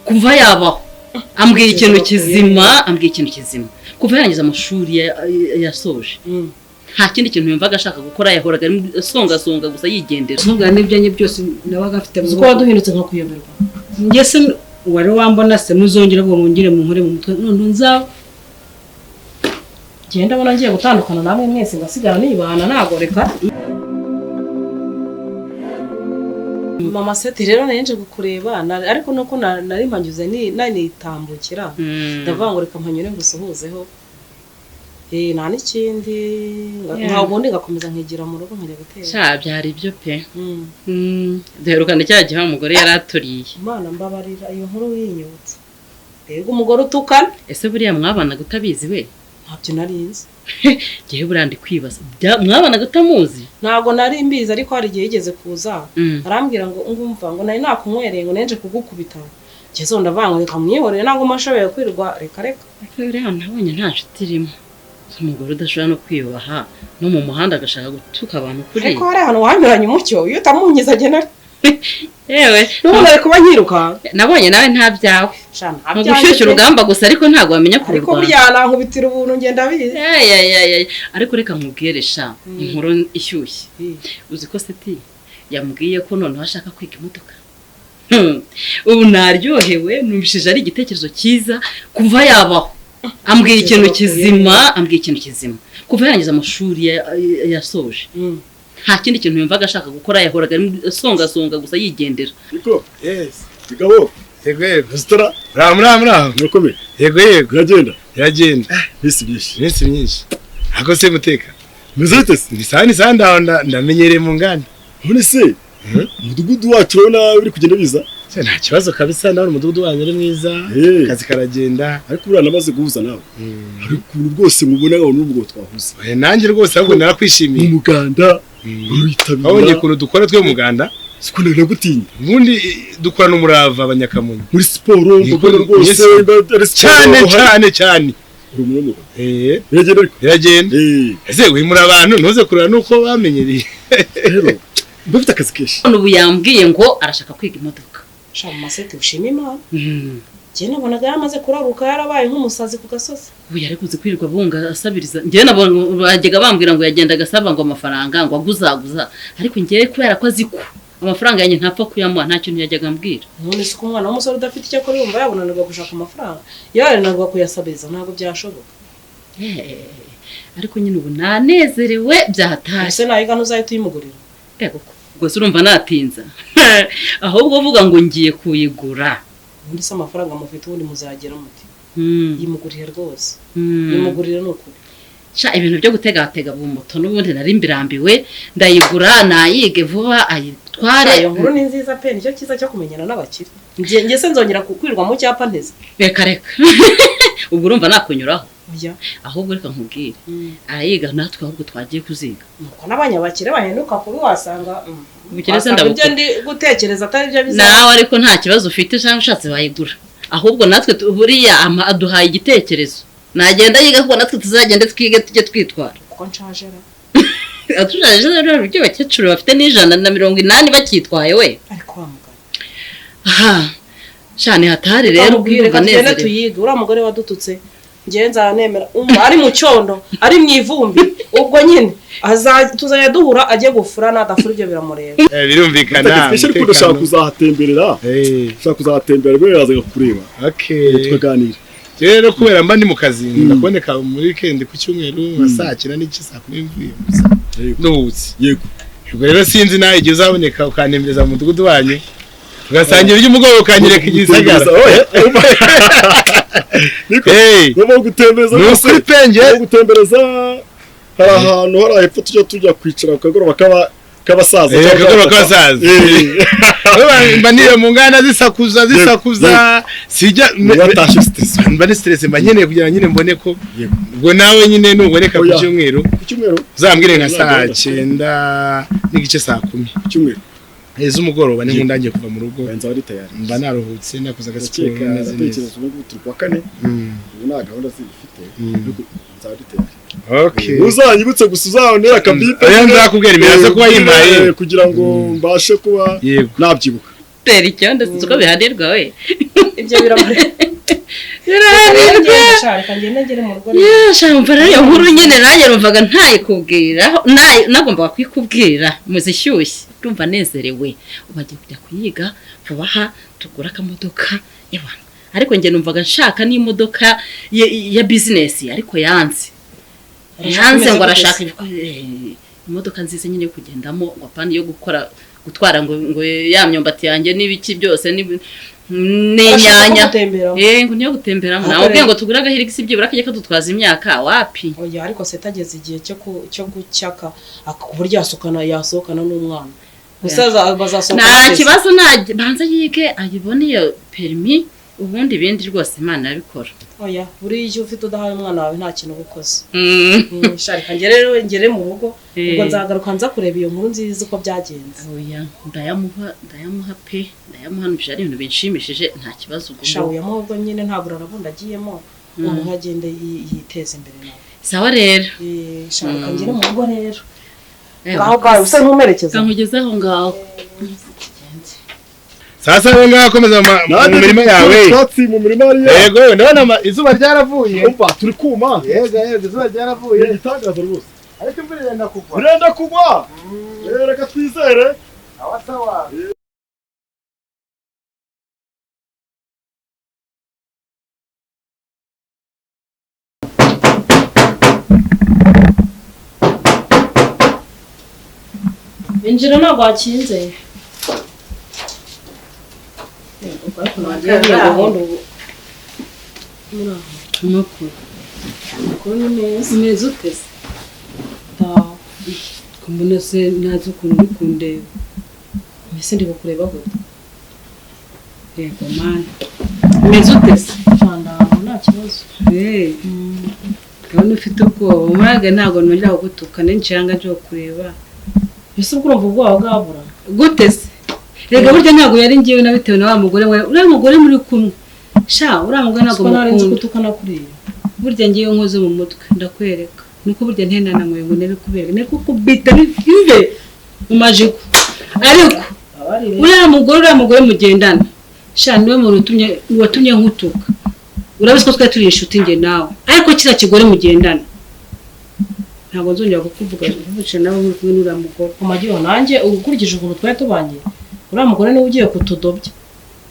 Kuva yabaho ambwira ikintu kizima, ambwira ikintu kizima. Kuva yarangiza amashuri yasoje, nta kindi kintu yumvaga ashaka gukora, yahoraga asongasonga gusa yigendera. Ntubwira n'ibyanjye byose nabaga mfite mu Uzi ko waduhindutse nkakuyoberwa. Njye se wari wambona se? Muzongera ngo mwongere munkore mu mutwe none nzawe. Ngenda mbona ngiye gutandukana namwe mwese ngasigara nibana, nagoreka. Mama Seti rero nari nje kukureba, ariko nuko nari mpanyuze nanitambukira, ndavuga ngo reka mpanyure ngusuhuzeho. Nta n'ikindi, nka ubundi ngakomeza nkigira mu rugo nkajya gutera. Sha, byari ibyo pe. Duherukana cya gihe wa mugore yari aturiye. Imana mbabarira, iyo nkuru winyibutsa. Mbega umugore utukana! Ese buriya mwabanaga utabizi we? Ntabyo nari nzi. Ngewe buriya ndi kwibaza, mwabanaga utamuzi? Ntabwo nari mbizi, ariko hari igihe yigeze kuza arambwira ngo ngumva ngo nari nakunywereye, ngo nenje kugukubita. Ngeze aho ndavuga ngo reka mwihorere, ntabwo mashoboye kwirwa, reka reka. Ariko buriya nabonye nta nshuti irimo. Umugore udashobora no kwiyubaha no mu muhanda agashaka gutuka abantu kuri Ariko hari ahantu wanyuranye umucyo, iyo utamunyiza agena Yewe. N'ubu nari kuba nyiruka. Nabonye nawe nta byawe. Sha, nta Mu byanjye gushyushya pe. urugamba gusa, ariko ntabwo wamenya Ariko kururwana. burya nankubitira ubuntu, ngenda bizi. Ay, ay, ay, ay. Ariko reka nkubwire sha, inkuru ishyushye. Uzi ko Seti yambwiye ko noneho ashaka kwiga imodoka? Ubu naryohewe, numvishije ari igitekerezo cyiza. Kuva yabaho ambwira ikintu kizima, ambwira ikintu kizima. Kuva yarangiza amashuri yasoje, nta kindi kintu yumvaga ashaka gukora, yahoraga asongasonga gusa yigendera. Niko. Yes. Bigabo. Yego yego. Resitora. Muraho, muraho, muraho. Murakomeye? Yego yego. Biragenda? Biragenda. Iminsi myinshi. Iminsi myinshi. Ako se muteka? Meze bite se? Ni sawa, ni sawa, ndaho ndamenyereye mu nganda. None se umudugudu wacu urabona biri kugenda biza? Se, nta kibazo kabisa, ndabona umudugudu wanyu ari mwiza. Akazi karagenda. Ariko buriya namaze guhuza nawe. Hari ukuntu rwose mubona ngaho n'ubwo twahuze. Oya, nanjye rwose ahubwo narakwishimiye. Mu muganda uritabira. Wabonye ukuntu dukora twe mu muganda? Siko nagutinya. Ubundi dukorana umurava abanyakamonyi. Muri siporo mbona rwose Yes. ari siporo Cyane uhari. cyane cyane. Uri umunyamwuga. Biragenda ariko. Biragenda. Ese wimura abantu ntuze kureba nuko bamenyereye. Rero mba mfite akazi kenshi. None ubu yambwiye ngo arashaka kwiga imodoka. Sha mama Seti, ushima Imana. Njye nabonaga yaramaze kuraruka, yarabaye nk'umusazi ku gasozi. Ubu yari kuzi kwirirwa bunga asabiriza. Njyewe nabonye bajyaga bambwira ngo yagendaga asaba ngo amafaranga, ngo aguzaguza, ariko njyewe kubera ko azi ko amafaranga yanjye ntapfa kuyamuha, nta kintu yajyaga ambwira. None se ko umwana w'umusore udafite icyo akora yumva yabonanirwa gushaka amafaranga, yananirwa kuyasabiriza? Ntabwo byashoboka. Ariko nyine ubu nanezerewe byahatashye. Ese nayiga ntuzahita uyimugurira? Yego, ubwo se urumva natinza? Ahubwo uvuga ngo ngiye kuyigura. Ubundi se amafaranga mufite ubundi muzagera muti? Yimugurire rwose. Yimugurire ni ukuri. Sha, ibintu byo gutegatega bu moto n'ubundi nari mbirambiwe. Ndayigura nayige vuba ayitware. Iyo nkuru ni nziza pe, nicyo cyiza cyo kumenyana n'abakire. Njye se nzongera kukwirwa mu cyapa nteze? Reka reka, ubwo urumva nakunyuraho? Oya. Ahubwo reka nkubwire, arayiga natwe ahubwo twagiye kuziga. Nuko n'abanyabakire bahinduka kubi, wasanga Ubukire se wasanga ibyo ndabukura. ndi gutekereza atari byo bizaba. Nawe ariko nta kibazo ufite cyangwa ushatse wayigura. Ahubwo natwe buriya aduhaye igitekerezo, nagenda yiga kuko natwe tuzagende twige tujye twitwara. Kuko nshaje ra. Atushaje rero, ibyo abakecuru bafite n'180 bakitwaye we. Ariko wa mugabo. Aha shane hatari rero. Rero reka Ndumva tugende nezerewe. tuyige. Uriya mugore wadututse, njyewe nzanemera umva ari mu cyondo, ari mu ivumbi, ubwo nyine tuzajya duhura ajye gufura, nadafura ibyo biramureba. Birumvikana. Akazi kenshi, ariko ndashaka kuzahatemberera. Ndashaka kuzahatemberera rero, yazaga kureba. Tukaganira. Rero kubera mba ndi mu kazi, nkunda kuboneka muri weekend ku cyumweru nka saa 9:30, saa 10 mvuye gusa nduhutse. Yego. Ubwo rero sinzi nawe igihe uzaboneka ukantembereza mu mudugudu wanyu, tugasangira iby'umugoroba, ukanyereka igisagara. Niko. Hey. Ngomba gutembereza Ni rwose. ukuri pe njye. Ngomba gutembereza, hari ahantu hari hepfo tujya kwicara ku kagoroba k'abasaza. Akagoroba k'abasaza. Mba niyo mu nganda zisakuza zisakuza, sijya Watashye stress. Mba ni stress, mba nkeneye kugira nyine mbone ko ubwo nawe nyine nuboneka ku Oya. cyumweru. Ku cyumweru. Uzambwire nka saa 9:30, saa 10. Ku cyumweru. Z'umugoroba ni nkunda ngiye kuva mu rugo. Nzaba ari tayari. Mba naruhutse, nakoze agasiporo Ndakeka meze neza. ndatekereza ubu ngubu turi kuwa kane. Ubu nta gahunda zifite. Ariko nzaba ari tayari. Okay. Uzanyibutse gusa, uzabonera akabipe. Oya, nzakubwira imirazo kuba yimpaye. Kugira ngo mbashe kuba Yego. nabyibuka. Tera icyondo, sinzi uko bihanirwa we. Ibyo biramureba. Biranirwa. Reka ngende ngere mu rugo. Shamva rero iyo nkuru nyine nanjye numvaga ntayikubwira, nagombaga kuyikubwira muzishyushye. Ndumva nezerewe, ubu agiye kujya kuyiga vuba aha, tugura akamodoka y'abantu. Ariko njye numvaga nshaka n'imodoka ya bizinesi, ariko yanze ngo arashaka imodoka nziza nyine yo kugendamo, ngo apana yo gukora gutwara ngo ya myumbati yanjye n'ibiki byose n'inyanya, ngo niyo gutemberamo. Namubwiye ngo tugure agahirigisi byibura kajya kadutwaza imyaka, wapi. Oya, ariko se tageze igihe cyo gucyaka ku buryo yasohokana n'umwana. Gusa bazasohoka nta kibazo, banza yige ayibone iyo perimi, ubundi ibindi rwose Imana yabikora. Oya, buriya iyo ufite udahaye umwana wawe nta kintu uba ukoze. Reka ngere mu rugo, ubwo nzagaruka nza kureba iyo nkuru nziza uko byagenze. Oya, ndayamuha pe, ndayamuha, nubwo ari ibintu binshimishije, nta kibazo ubwo. Sha uyamuha ubwo nyine ntabwo urarabunda agiyemo, umuha agende yiteze imbere nawe. Sawa rero. Sha reka ngere mu rugo rero. Ngaho bwawe usa ntumerekeza. Nkugeze aho ngaho. Sasa wewe ngaho komeza mu mirima yawe. Twatsi mu mirima hariya. Yego, ndabona izuba ryaravuye. Umva turi kuma. Yego, yego, izuba ryaravuye. Igitangaza rwose. Ariko imvura irenda kugwa. Irenda kugwa. Reka twizere. Sawa sawa. Injira ntabwo wakinze. Umeze ute se? Mbona se ntazi ukuntu uri kundeba. Mbese ndi kukureba gute? Yego mana. Umeze ute se? Nta kibazo. Ndabona ufite ubwoba. Umwanya ntabwo nongera kugutuka, n'incanga nje kureba. Ese ubwo urumva ubwoba bwabura? Gute se? Rega burya ntabwo yari ngiwe nabitewe na wa mugore we, uriya mugore muri kumwe. Sha uriya mugore ntabwo mukunda. Burya ngiye nkoze mu mutwe ndakwereka. Nuko burya ntenda nangoye ngo nebe kubereka. Niko kubita bive mu majiko. Ariko uriya mugore mugendana. Sha niwe muntu watumye nkutuka. Urabizi ko twari turi inshuti nge nawe. Ariko kiriya kigore mugendana. Ntabwo nzongera kukuvuga kuvugisha nawe muri kumwe n'uriya mugore. Umagiye nanjye ukurikije ukuntu twari tubanye. Uriya mugore niwe ugiye kutudobya.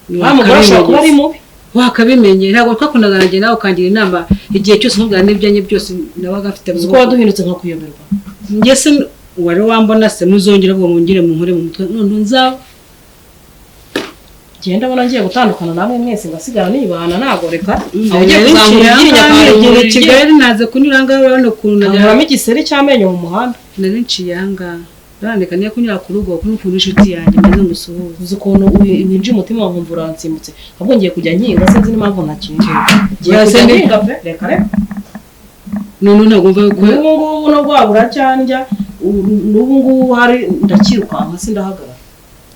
Uriya mugore ashobora kuba ari mubi. Wakabimenye, ntabwo twakundaga nanjye nawe ukangira inama igihe cyose nkubwira n'ibyanjye byose nabaga mfite mu rugo. Waduhindutse nkakuyoberwa. Njye se wari wambona se muzongera ngo mungire mu nkore mu mutwe none nzaba. Genda abona ngiye gutandukana namwe mwese ngasigara nibana nagoreka. Aho ugiye kuzamura iryinyo Kigali naze kunyura ngaho urabona ukuntu nagera igiseri cy'amenyo mu muhanda. Nari nciye aha ngaha. Urandeka niyo kunyura ku rugo kuko ukuntu inshuti yanjye maze ngusuhuze. Uzi ukuntu winjiye umutima nkumva uransimbutse. Ahubwo ngiye kujya nkinga sinzi n'impamvu ntakingiye. Ngiye kujya nkinga pe, reka reka. None ntabwo mva ko ubu ngubu no rwabura cyandya, n'ubu ngubu hari ndakirukanka sindahagarara.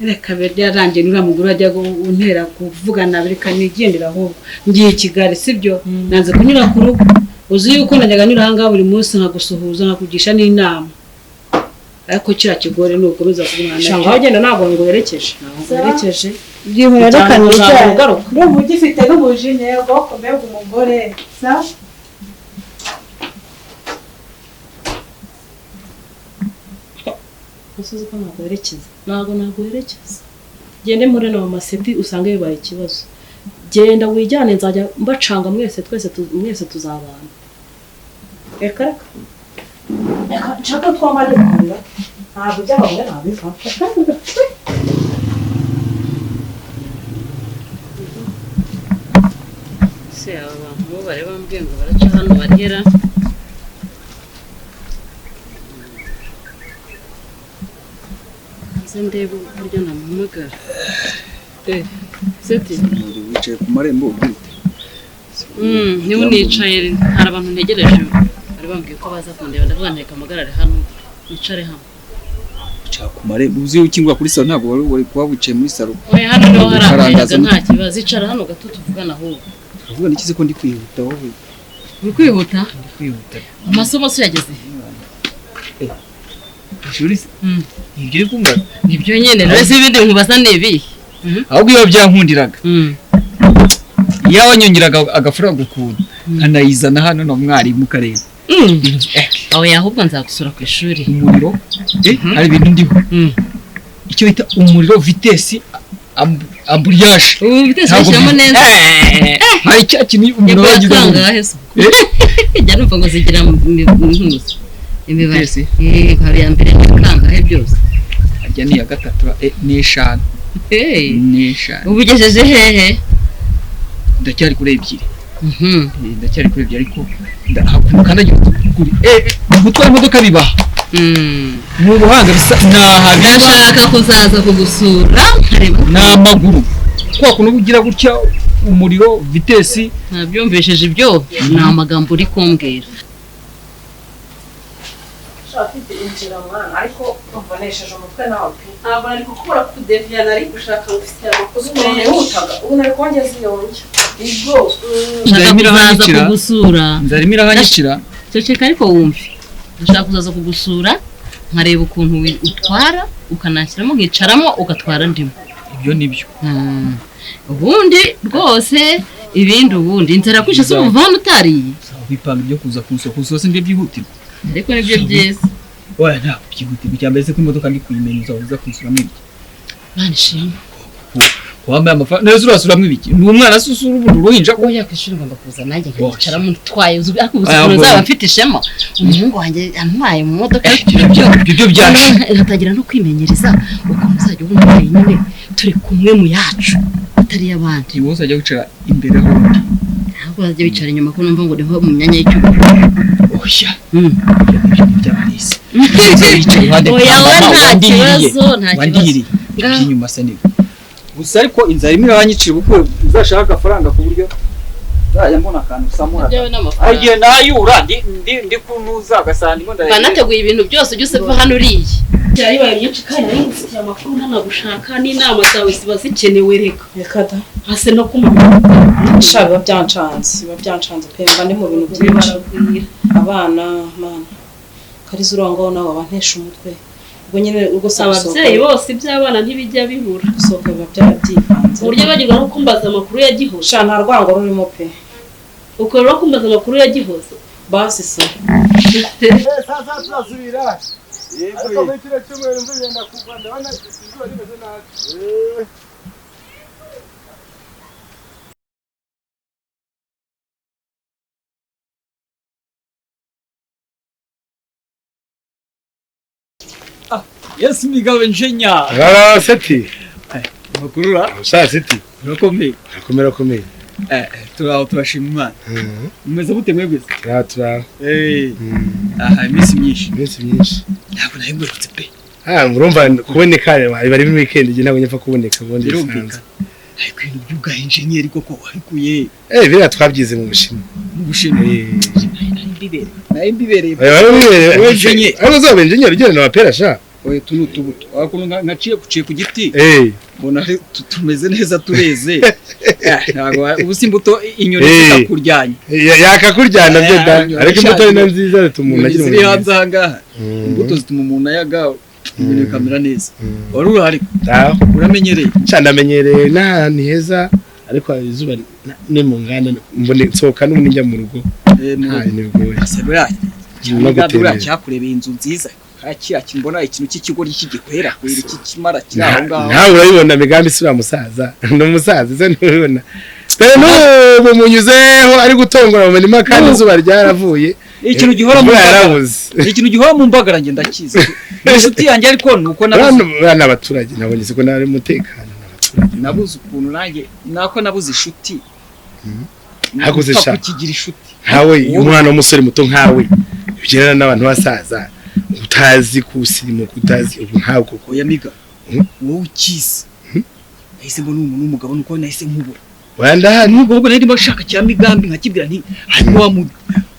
Reka byarangiye n'uriya mugore ajya untera kuvugana reka nigendera ahubwo. Ngiye i Kigali sibyo? Nanze kunyura ku rugo. Uzi yuko najyaga nyura aha ngaha buri munsi nkagusuhuza nkakugisha n'inama. Ariko kiriya kigore nukomeza kugumana nacyo. Shanga ugenda ntabwo nguherekeje. Nguherekeje. Byihora reka nicare. Ndumva ugifite n'umujinya yego mbega umugore. Sa? Usuze ko naguherekeza. Ntabwo naguherekeza. Gende muri na mama Seti usange bibaye ikibazo. Genda wijyane nzajya mbacanga mwese twese mwese tuzabana. Reka reka. Reka nshaka twamara gukunda. Ntabwo by'abagore nabiva. Se aba bantu bo bari bambwiye ngo baraca hano barihera. Nze ndebe uburyo namuhamagara. Seti wicaye ku marembo ubwite. Niba unicaye hari abantu ntegereje bari bambwiye ko baza kundeba, ndavuga nteka amagarare hano nicare hano. Wicaye ku marembo uzi ukingura kuri salo, ntabwo wari kuba wicaye muri salo. Oya hano niho hari akayaga nta kibazo, icara hano gato tuvugana ahubwo. Turavuga n'ikize ko ndi kwihuta wowe. Uri kwihuta? Ndi kwihuta. Amasomo se yageze? Ishuri se? Nibyo uri kumbaza? Nibyo nyene, rero se ibindi nkubaza ni ibihe? Ahubwo iyo byankundiraga. Yaba nyongeraga agafaranga ukuntu nkanayizana hano na mwarimu kareba. Oya, ahubwo nzagusura ku ishuri. Umuriro hari ibintu ndiho. Icyo bita umuriro, vitesse, embrayage. Ubu vitesse ushyiramo neza. Hari cya kintu umuriro wagize ngo jya numva ngo zigira impuzu imibare nkaba iya mbere kangahe byose. Harya ni iya gatatu ni 5. Ni 5. Ubu ugejeje hehe? Ndacyari kuri 2. Ndacyari kuri 2 ariko ndakandagira kuri gutwara imodoka bibaha. Ni ubuhanga bisa naha. Ndashaka kuzaza kugusura nkareba n'amaguru kwa kuntu ugira gutya umuriro, vitesse. Nabyumvishije ibyo ni amagambo uri kumbwira. Shafite injira mwana ariko umvanesheje umutwe nawe pe. Ntabwo nari gukora kudeviya, nari gushaka gufite amakuru menshi. Ubu nari kongeza iyo Igo nshaka kuzaza kugusura. Nzarimo irahanyicira. Ceceka ariko wumve. Ndashaka kuzaza kugusura nkareba ukuntu utwara ukanashyiramo nkicaramo ugatwara ndimo. Ibyo nibyo. Ubundi rwose ibindi ubundi inzara kwishe se umuvana utariye. Bipanga ibyo kuza kunsoko zose nibyo byihutirwa. Ariko nibyo byiza. Oya ntabwo byihutirwa cyambere se ko imodoka ndi kuyimenya uzaza kunsuramo ibiki. Mana ishimwe. Wambaye amafaranga neza urasuramo ibiki? Ni umwana se usura ubu uruhinja ko oya ku ishuri ngomba kuza nanjye nkicaramo ntwaye ariko ubu nzaba mfite ishema. Umuhungu wanjye antwaye mu modoka ibyo byaje. Nkatangira no kwimenyereza ukuntu uzajya uba umubyeyi nyine turi kumwe mu yacu atari y'abandi. Wowe uzajya wicara imbere aho undi. Ntabwo uzajya wicara inyuma ko numva ngo uriho mu myanya y'icyubahiro. Oya. Ibyo ni iby'abarezi. Wicara iruhande Oya we nta kibazo, nta kibazo. Iby'inyuma se niba. Gusa ariko inzara imwe irahanyicira kuko uzashaka agafaranga ku buryo nzajya mbona akantu usamura. Agiye nayura ndi kunuza agasanga ndimo ndareba. Banateguye ibintu byose ujye useva hano uriye. Byari myinshi kandi nari ngufitiye amakuru ntanagushaka n'inama zawe ziba zikenewe reka. Reka da. Hase no kumama. Sha biba byancanze pe mba ndi mu bintu byinshi. Abana mana. Kariza urangaho nawe abantesha umutwe. Ubwo nyine ubwo ababyeyi bose iby'abana ntibijya bibura. Gusohoka biba byabyivanze. Uburyo bagirwa no kumbaza amakuru ya Gihozo. Sha nta rwango rurimo pe. Ukorera no kumbaza amakuru ya Gihozo. Basi so. Sasa turasubira. Ariko muri kino cyumweru imvura yenda kugwa ndabona izuba rimeze nabi. Yes Migabo Engineer. Ah Seti. Makurura. Sha Seti. Urakomeye. Urakomeye. Turaho turashima Imana. Mumeze gute mwebwe? Turaho. Aha iminsi myinshi. Iminsi myinshi. Ntabwo nahingurutse pe. Murumva kuboneka bari muri weekend ngiye ntabwo nyapfa kuboneka ubundi bisanzwe. Ariko ibintu by'ubwa engineer koko wabikuye. Biriya twabyize mu Bushinwa. Mu Bushinwa. Nari mbibereye. Wari ariko uzaba engineer ugenda na mapera sha. Oya tuno tubuto. Wakuntu nkaciye kuciye ku giti. Mbona tumeze neza tureze. Ntabwo ubu si imbuto inyoni zikakuryanya. Yakakuryana byo da. Ariko imbuto ni nziza zituma umuntu agira ubuzima. Ziri hanze aha ngaha. Imbuto zituma umuntu ayaga ibintu bikamera neza. Wari urahari? Uramenyereye? Sha ndamenyereye n'ahantu heza ariko izuba ni mu nganda mbone nsohoka n'ubundi njya mu rugo. Nta ni cyakurebeye inzu nziza. Kiriya kimbona ikintu cy'ikigoryi cy'igikwera kwera iki kimara kiri aho ngaho. Nawe urabibona Migambi si uriya musaza. Ni umusaza se ntubibona. Dore n'ubu munyuzeho ari gutongora mu mirima kandi izuba ryaravuye. Ikintu gihora mu mbagara. Ikintu gihora mu mbagara njye ndakizi. Ni inshuti yanjye ariko nuko nabuze. Bana abaturage nabonye siko nari umutekano n'abaturage. Nabuze ukuntu nanjye nako nabuze inshuti. Hakuze sha. Kukigira inshuti. Nkawe umwana w'umusore muto nkawe ugerana n'abantu basaza. Utazi kusirimu kutazi ubu nkawe koko. Oya Miga. Wowe ukizi. Nahise mbona umuntu w'umugabo nuko nahise nkubura. Wanda nubwo ubwo nari ndimo cya Migambi nkakibwira nti ariko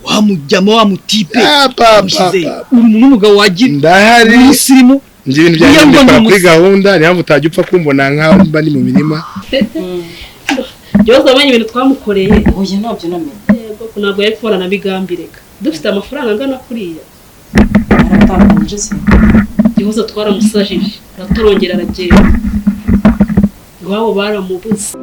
wamujyamo wamutipe. Uri umuntu w'umugabo wagira. Ndahari. Umusirimu. Nje ibintu byanjye mbikora kuri gahunda niyo mpamvu utajya upfa kumbona nkaho mba ni mu mirima. Gihozo wamenye ibintu twamukoreye. Oya ntabyo namenye. Yego ntabwo yari kubona na Migambi reka. Dufite amafaranga angana kuriya. Aratandukanyije se. Gihozo twaramusajije aratorongera aragenda. Iwabo baramubuze.